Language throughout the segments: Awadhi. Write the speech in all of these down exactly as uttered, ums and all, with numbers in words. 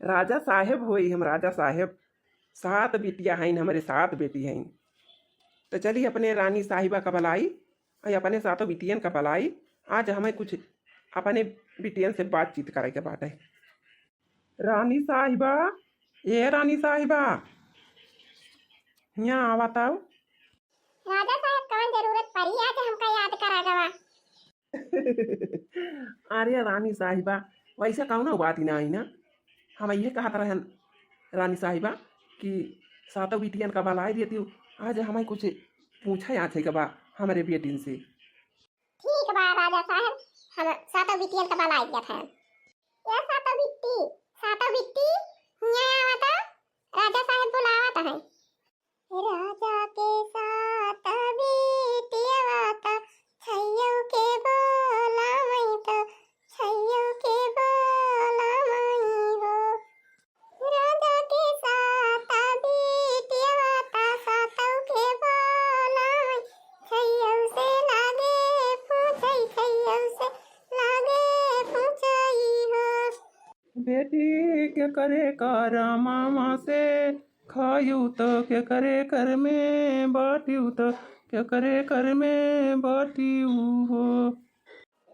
राजा साहेब होई हम, राजा साहेब। सात बिटिया हइन हमरे, सात बेटी हइन। त चली अपने रानी साहिबा का बलाई, अउर अपने सातों बिटियन का बलाई। आज हमें कुछ अपने बिटियन से बातचीत करे के बाटे। रानी साहिबा, ए रानी साहिबा, हियाँ आवा तउ। राजा साहेब, कवन जरूरत पड़ी आज हमका याद करा गवा? अरे रानी साहिबा, वैसे कौनो बात ही ना आई ना। हम ये कहत रहन रानी साहिबा कि सातों बिटियन का बलाई देती हूँ। आज हमें कुछ पूछा याद है बा हमरे बेटिन से। ठीक बा राजा साहेब, हम सातों बिटियन का बलाई देत हैं। ये सातों बिट्टी, सातों बिट्टी, हियाँ आवा तो, राजा साहेब बुलावत हैं। राजा के सात बिटियवा त, छैयौ के बोलावई त, छैयौ के बोलावई हो। राजा के सात बिटियवा त, सातौ के बोलावई, छैयौ से लागे पूछई, छैयौ से लागे पूछई हो। बेटी के करे करमवा से, खायू त के करे कर में बाटियू त के करे कर में बाटियू हो।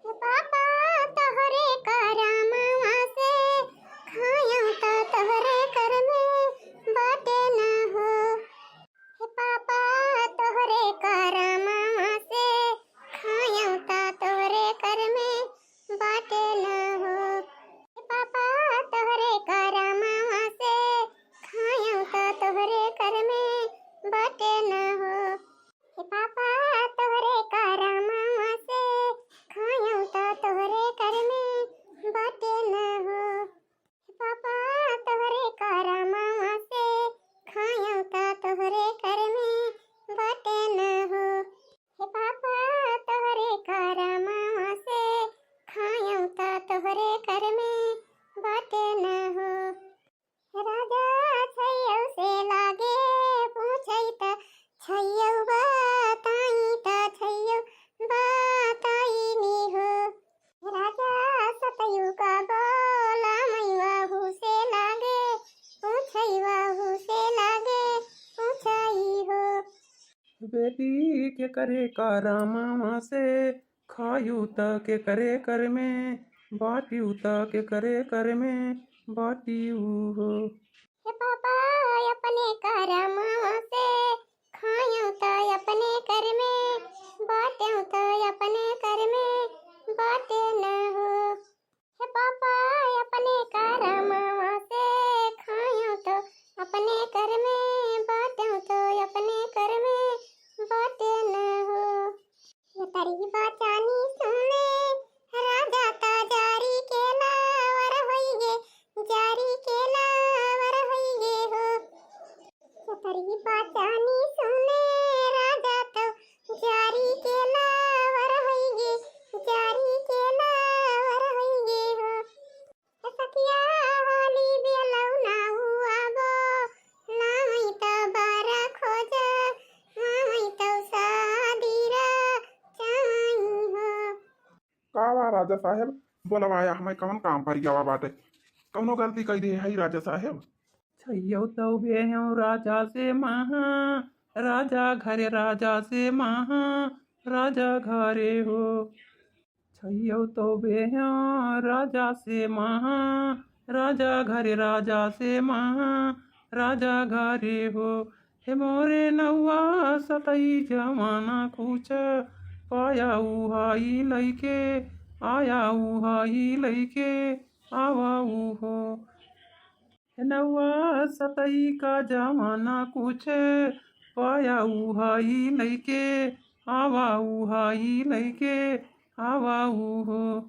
हे पापा, तोहरे करमवा से, खायू त तोहरे कर में बाटे न हो। हे पापा, तोहरे करमवा से, खायू त तोहरे कर में बाटे न हो। हे पापा, तोहरे करमवा से, खायू त तोहरे कर में बाटे न हो। हे पापा, तोहरे करमवा से, खायू त तोहरे कर में बाटे न हो। हे पापा, तोहरे करमवा से, खायू त तोहरे कर में बाटे न हो। हे पापा, तोहरे करमवा से, खायू त तोहरे कर में बाटे न हो। राजा छैयौ से लागे पूछई त, छैयौ बताई त, छैयौ बताई नी हो। राजा सतयू का बोलावई, वहू से लागे पूछई, वहू से लागे पूछई हो। बेटी के करे करमवा से, खायू त के करे कर में बाटियू त के करे कर में बाटियू हो। हे पापा, अपने करमवा से, खायू त अपने कर में, बाटियू त अपने कर में बाटे न हो। हे पापा, अपने करमवा से, खायू त अपने कर में, बाटियू त अपने कर में बाटे न हो। ये तरी बचानी सुने, राजा त जारी के लावर होइगे, जारी के लावर होइगे हो। ये तरी बचानी सुने, राजा त जारी के लावर होइगे, जारी के लावर होइगे हो। ए सखिया, होली बेलौना हुआ बो, नाहीं त बर खोज, नाहीं त सादीरा चाही हो। का बा राजा साहेब, बोलवाया हमें कौन काम परि गवा बाटे? कौनो गलती कइ दे है राजा साहेब? छैयौ तौ बेहौ राजा से महा, राजा घरे राजा से महा, राजा घरे हो। छैयौ तौ बेहौ राजा से महा, राजा घरे राजा से महा, राजा घरे हो। हे मोरे नौवा सतई जवाना कुछ, पाया उहाई लइके, आया उहाई लइके, आवा उहो। हे नौवा सतई का जवाना कुछ, पाया उहाई लइके, आवा उहाई लइके, आवा उहो।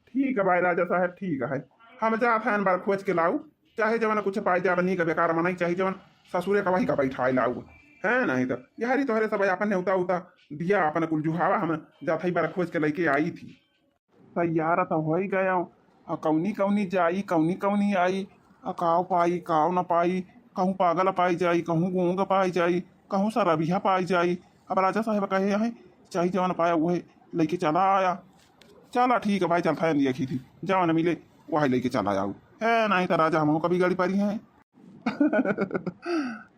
ठीक है भाई राजा साहेब, ठीक है, हम जात हैं बर खोज के लाऊ, चाहे जवन कुछ पाई जाए, नीक बेकार मनई, चाहे जवन ससुरे का वही का बैठाए लाऊ, है नहीं तो यहरी तोहरे सब अपन नेवता उता दिया, अपन कुल जुहावा, हम जात है बर खोज के लइके आई थी। तैयार तो होइ गया, आ कौनी कौनी जाई, कौनी कौनी आई, आ काव पाई, काव न पाई, कहूँ पागल पाई जाई, कहूँ गूंग पाई जाई, कहूँ सरबिया पाई जाई। अब राजा साहेब कहे हैं, चाहे जवन पाया उहे लइके चला आया। चला ठीक है भाई, चलता है देखी थी, जवन मिले वही लेके चला आऊ। है, नाहीं तो राजा हमहू कभी गाड़ी पारी है।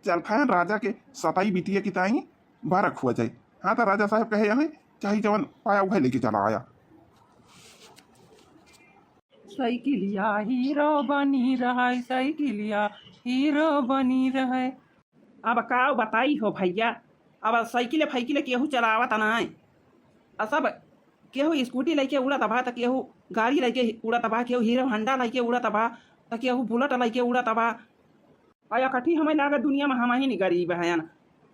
चल फैन राजा के सताई बिटिया की ताई बरख हुआ जाए। हाँ, तो राजा साहब कहे हमें चाहे जवन पाया वही लेके चला आया। साइकिलिया हीरो बनी रहे, साइकिलिया हीरो बनी रहे। अब का बताई हो भैया, अब साइकिल फाइकिल केहू चलावत नाय। आ सब केहू स्कूटी लइके उड़त बा, त केहू गाड़ी लइके उड़त बा, केहू हीरो होंडा लइके उड़त बा, त केहू बुलेट लइके उड़त बा। आ एकठी हमें लागे दुनिया में हमही नहीं गरीब हयन,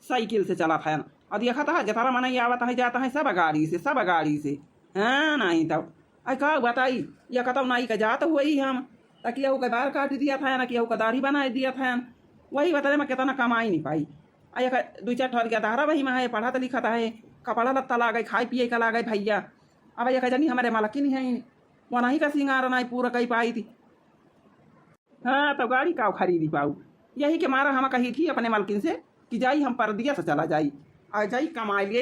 साइकिल से चलत हयन। और देखत है जतरा मनई आवत है जात है सब गाड़ी से, सब गाड़ी से। हाँ, नहीं तब आई का बताई, या कतौ नाई का जात हुई हम, त केहू के बार काट दिया था, ना केहू का दाढ़ी बनाए दिया था। वही बतले में कितना कमाई नहीं पाई। आ एक दुई चार ठहर गया धारा वही में है, पढ़त लिखत है, कपड़ा लत्ता लागे, खाए पिए का लागे भैया। अब एक जनी हमारे मलकिन है, वो नहीं का सिंगार नहीं पूरा कई पाई थी। हाँ, तो गाड़ी का खरीदी पाऊ? यही के मारा हम कही थी अपने मालकिन से कि जाई हम परदिया से चला जाई, आ जाई कमाई ले।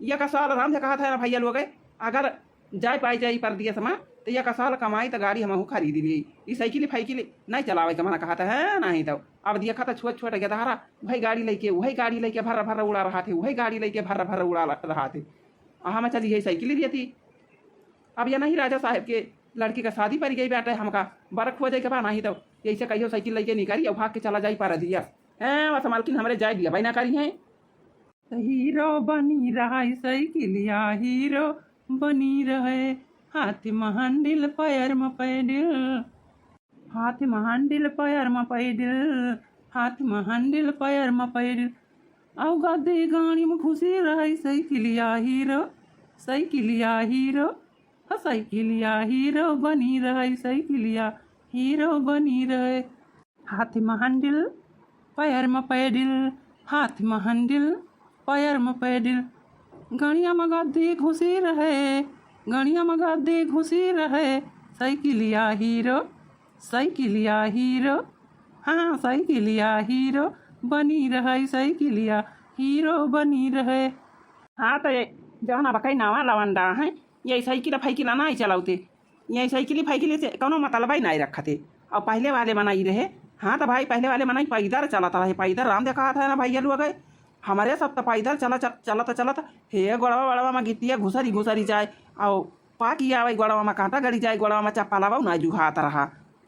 एक साल आराम से कहा था ना भैया लोग, अगर जाए पाई जाई परदिया से माँ, तो एक साल कमाई तो गाड़ी हमहू खरीदी ली। ई साइकिल फाइकिल नहीं चलावे के मना कहा था, है नहीं तो अब देखा था छोट छोट गदहारा वही गाड़ी लेके, वही गाड़ी लेके भर्र भर्र उड़ा रहा थे, वही गाड़ी लेके भर्र भर्र उड़ा रहा थे। आ हम चली यही साइकिल दिया थी। अब ये नहीं राजा साहब के लड़की का शादी पड़ गई बाटे, हमका बरख हो जाए के बा, नहीं तो यही से कहियो साइकिल लेके निकली और भाग के चला जाई परदिया। हैं, बस मालकिन हमरे जाए दिया भाई ना करी हैं। हीरो बनी रहा साइकिलिया, हीरो बनी रहे। हाथ में हैंडल, पैर में पैडल, हाथ में हैंडल, पैर में पैडल, हाथ में हैंडल, पैर में पैडल। आउ गादी गाड़ी में घुसी रहे साइकिलिया हीरो, साइकिलिया हीरो, ह साइकिलिया हीरो बनी रहे, साइकिलिया हीरो बनी रहे। हाथ में हैंडल, पैर में पैडल, हाथ में हैंडल, पैर में पैडल। गड़िया में गादी घुसी रहे, गड़िया में गादी घुसी रहे, साइकिलिया हीरो, साइकिलिया हीरो, हाँ, साइकिलिया हीरो बनी रहे, साइकिलिया हीरो बनी रहे। हाँ, तो ये जौन अब कई नवा लवंडा है, ये साइकिल फाइकिल ना ही चलावते, ये साइकिल फाइकिल से कौनो मतलब ही नहीं रखते। और पहले वाले मना ही रहे, हाँ, तो भाई, पहले वाले मना ही पैदल चलत रहे, पैदल राम देखा था ना भैया लोग, हमारे सब तो पैदल चला, चल-, चलत, चलत, हे गोड़वा वड़वा में गिट्टिया घुसरी घुसरी जाए, और पाकी आवे गोड़वा में कांटा गड़ी जाए, गोड़वा में चप्पल आवा ना जुहात रहा।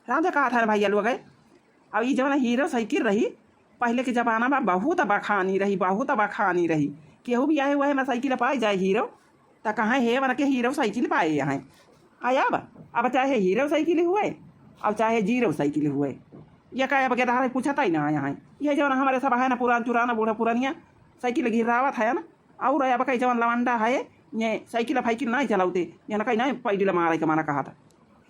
राम देखा था ना भैया लोग, अब ई जवन हीरो साइकिल रही, पहले के जमाना में बहुत बखानी रही, बहुत बखानी रही। केहू भी आए हुए में साइकिल पाए जाए हीरो, त कहाँ हे बन के हीरो साइकिल पाए यहाँ। आ अब, अब चाहे हीरो साइकिल हुए, अब चाहे जीरो साइकिल हुए, ये का अब के धारे पूछता ही ना यहाँ। ये जवन हमारे सब है ना पुरान चुराना बूढ़ा पुरानिया साइकिल गिरावत है ना, और अब कई जवन लवंडा है, ये साइकिल फाइकिल नहीं चलावते, ये ना कहीं नहीं पैडल मारे के माना कहा था।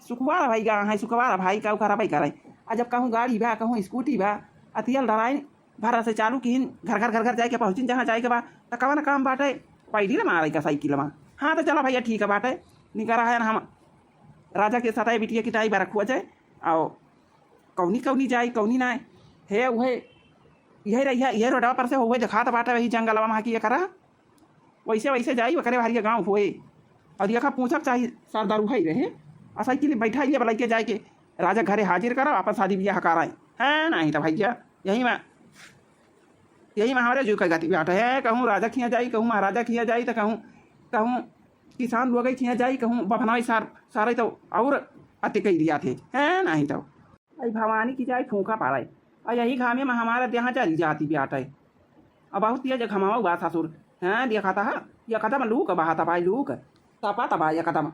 सुखवार भाई गा है, सुखवार भाई का उखा रबाई करे। आ जब कहूँ गाड़ी बा, कहूँ स्कूटी बा, आ तेल डराइन भरा से चालू किहिन, घर घर घर घर जाए के पहुँचिन जहाँ जाए के बा, त कवन काम बाटे, पैडी रे मारे का साइकिल मा। हाँ, तो चला भैया, ठीक है बाटे, निकरा है हम राजा के सताई बिटिया की ताई बरख हुआ जाए, आओ कौनी कौनी जाई, कौनी ना। हे उहे, यही रहिया, यही रोडवा पर से हुए देखात बाटे, वही जंगलवा में की एकरा। वैसे वैसे जाई, ओकरे हरिया गाँव हुए। और देखा, पूछब चाही सरदार उहे रहे। आ साइकिल बैठा लिया, लइके जाए के राजा घरे हाजिर करो, अपन शादी बियाह कराए। हैं, नहीं तो भैया, यही में, यही में हमारे जो कई गति बाटे है, कहूँ राजा खिया जाई, कहूँ महाराजा खिया जाई, तो कहूँ, कहूँ किसान लोग खिया जाई, कहूँ बफनाई सार, सारे तो और अति कई दिया थे, हैं, नहीं तो। आई भवानी की जाए फूंका पाराई। आ यही घामे में हमारा देहा जरी जाती बाटे। अब बहुत तेज घमावा हुआ ससुर। हैं, देखा था, ये कदम लूक बहा था भाई, लूक। तपा तबा ये कदम।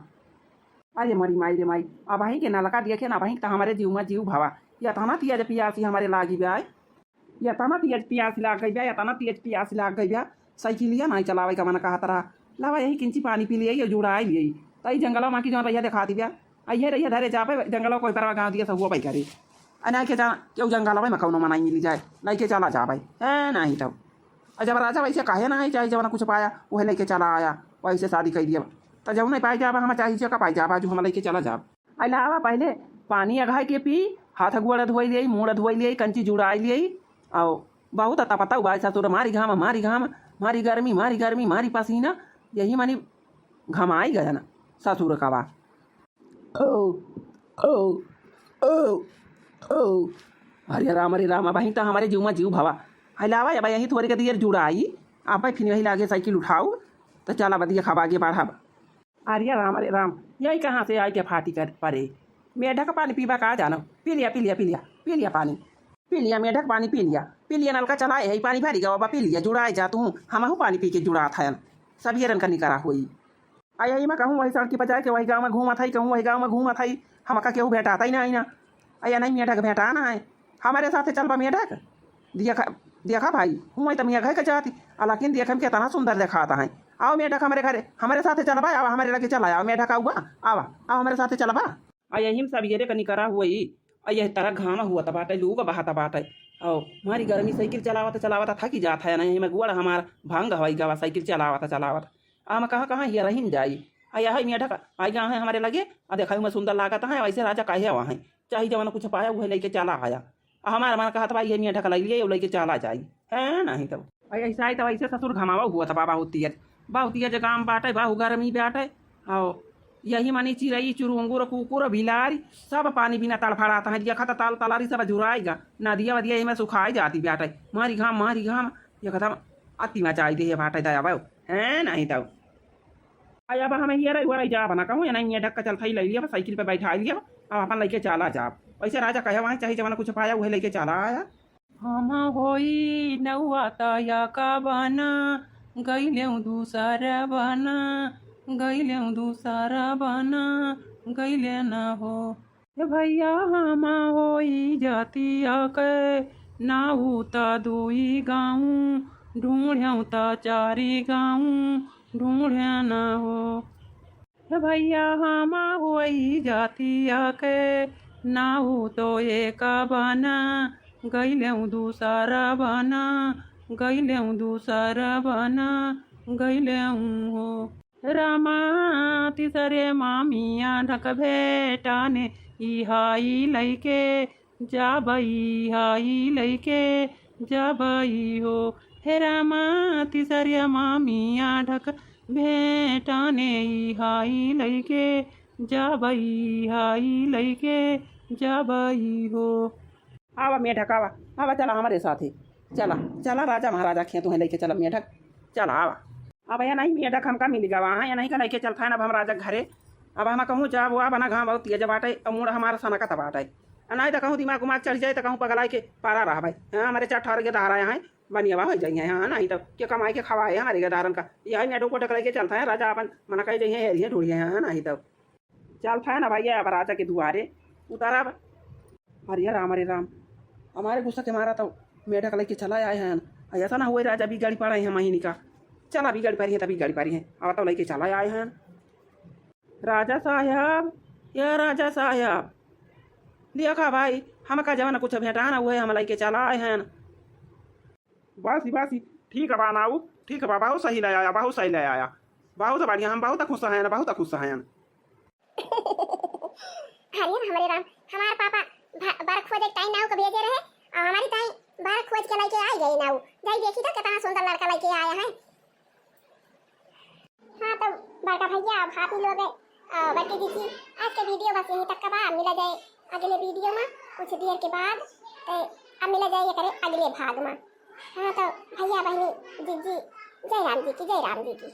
अरे मरी माई रे माई, अब वहीं के नलका देखे ना, वहीं तो हमारे जीव में जीव भवा। ये तना तेज पियासी हमारे लागी बाय। ये तना तेज पियासी लाग गई बा, ये तना तेज पियासी लाग गई बा। साइकिलिया नहीं चलावे का मन कहत रहा। लावा यही किंची पानी पी लिए, ये जुड़ाई लिए। तई जंगलवा में की जौन रहिया दिखा दी बा। आ ये रहिया धरे जा पे जंगलवा कोई परवा गाँव दिया सब हुआ पाई करे। अना के जा, क्यों जंगलवा में कौनो मनाई मिली जाए, लइके चला जा भाई। है नहीं तब। आ जब राजा वैसे कहे ना है, चाहे जवन कुछ पाया, वह लेके चला आया, वैसे शादी कर दिया। तो जौन नहीं पाई जाबा, हम चाहे का पाई जाबा, जो हम लइके चला जाब। अलावा पहले पानी अघाई के पी, हाथ गोड़ धोई लियाई, मुड़ धोई लियाई, कंची जुड़ाई लियाई। आओ, बहुत तपता हुआ है ससुर, मारी घाम, मारी घाम, मारी गर्मी, मारी गर्मी, मारी पसीना, यही मानी घमाई गया ना ससुर का बा। ओ, ओ, ओ, ओ। अरे राम, अरे राम, अबहीं त हमरे जीव मा जीव भवा। है लावा, अब यही थोरे के देर जुड़ाई, अब फिर वही लागे साइकिल उठाऊ, त चला बदिया खबा आगे बढ़ब। अरे राम, अरे राम, यही कहाँ से आइके फाटी कर परे। मेढक पानी पीबा का जानो? पी लिया, पी लिया, पी लिया, पी लिया पानी। पी लिया मेढक पानी, पी लिया, पी लिया, नलका चलाए है, पानी भरी गवा बा, पी लिया, जुड़ाए जा तू, हमहू पानी पी के जुड़ात हयन। सब ये रन का निकरा होई। आ यही मा कहूँ वही सड़की पर जाइके वही गाँव मा घूमत हई, कहूँ वही गाँव मा घूमत हई, हमका केहू भेटात ही ना, ही ना। आ या नहीं मेढक भेटा ना है, हमरे साथे चलबा मेढक? देखा, देखा भाई, हुआँ त मेघ है के जाती, आ लेकिन देखे में केतना सुंदर देखात है। आओ मेढक हमरे घरे, हमरे साथे चलबा, आवा हमरे लगे चला, आओ मेढक, आवा, आवा, आओ हमरे साथे चलबा। आ यही में सब येरे कनी करा हुई, आ यह तरह घामा हुआ त बाटे, लू का बहाता बाटे। आओ, मारी गर्मी साइकिल चलावत चलावत थकी जात है ना, यही में गोड़ हमार भंग हवाई गवा साइकिल चलावत चलावत। आ हम कहाँ कहाँ ये रहिन जाई। आ यह मेढक आई गा है हमरे लगे, आ देखा में सुंदर लागत है, वैसे राजा काहे आवा है, चाहे जवन कुछ पाया उहे लेके चला आया। आ हमार मन कहत बा, ये मेढक लइ लिए, लइके चला जाई, है नहीं तब। आ ऐसा ही तब ऐसे ससुर घमावा हुआ था, बाबा होती है, बहुत तेज काम बाटे, बाहु गर्मी बाटे। आओ, यही मानी चिरई, चुरुंगुर, कुकुर, बिलारी, सब पानी बिना तड़फड़ात हैं। देखा त ताल तलारी सब झुराइगा, नदिया वदिया एमे सुखाई जाती बाटे। मारी घाम, मारी घाम, एकदम अति मचाई दे बाटे दया बाबू, है नहीं तब। आ अब हम हियरे उहरे जाब ना कहूँ, एना मेढक का चलथई लइ लिया, साइकिल पे बैठा लिया, अब अपन लइके चला जाब। वैसे राजा कहे वहाँ चाहे जवन कुछ पाया उहे लइके चला आया। हम होई नौआ तया का बना, गइलेउ दूसर बना, गइलेउ दूसर बना, गइले न हो। हे भैया हम होई जातिया के, नाऊ त दुई गाँव, ढूंढेउ त चारी गाँव, ढूंढे न हो। हे भैया हम होई जातिया के, नाऊ तो एक बना, गइलेउ दूसर बना, गइलेउ दूसर बना, गइलेउ हो। रामा तिसरे मामिया ढक भेटाने, इहाई लइके जाबई, इहाई लइके जाबई हो। हे रामा तिसरे मामिया ढक भेटाने, इहाई लइके जाबई, इहाई लइके जाबई हो। आवा मेढक, आवा, आवा, चला हमरे साथे, चला, चला राजा महाराजा खेत उहें लइके चला मेढक, चला आवा। अब या नहीं मेढक हमका मिल गवा, हाँ, या नहीं का लइके चलत है ना अब हम राजा के घरे। अब हम कहूँ जाब, वा बना घाम बहुत तेज बाटे, अब मूड़ हमारा सनकत बाटे। आ नहीं त कहूँ दिमाग उमाग चढ़ जाए त कहूँ पगलाए के पारा रहबे। हाँ, हमरे चार ठो और गेदहरा हैं, बनियावा हो जाइए, हाँ, नहीं तब के कमाई के खवाए हमरे गेदहरन का। यही मेढक को ढक लइके चलत है राजा, अपन मन कहे जइए, हेरिए ढूंढिए, हाँ, नहीं तब। चलत है ना भैया, अब राजा के दुआरे उतरब। अरे राम, अरे राम, हमारे गुस्सा के मारा तो मेढक लइके चला आए हैं। ऐसा ना हुए राजा बिगड़ी पड़े हैं महीनी का। चला बिगड़ी पड़ी है, तभी बिगड़ी पड़ी है। अब तो लइके चला आए हैं। राजा साहब, या राजा साहब, देखा भाई, हमका जवन कुछ भेटाना उहे हम लइके चला आए हैं। बासी, बासी, ठीक बा नाऊ, ठीक बा, बहुत सही ले आया, बहुत सही ले आया, बहुत बढ़िया, हम बहुत खुश हैं, बहुत खुश हैं। अरे हमरे राम, हमार पापा भ-, बर खोजे के ताई नाऊ के भेजे रहे, और हमारी ताई बर खोज के लइके आई गई नाऊ। जाई देखी तो कितना सुंदर लड़का लइके आया है। हाँ तो बड़का भैया, भाभी लोग, अ, बड़की जीजी, आज के वीडियो बस यहीं तक का बा। मिला जाए अगले वीडियो में कुछ देर के बाद, तो अब मिला जाए एकरे अगले भाग में। हाँ तो भैया बहनी जीजी, जय राम जी की, जय राम जी की।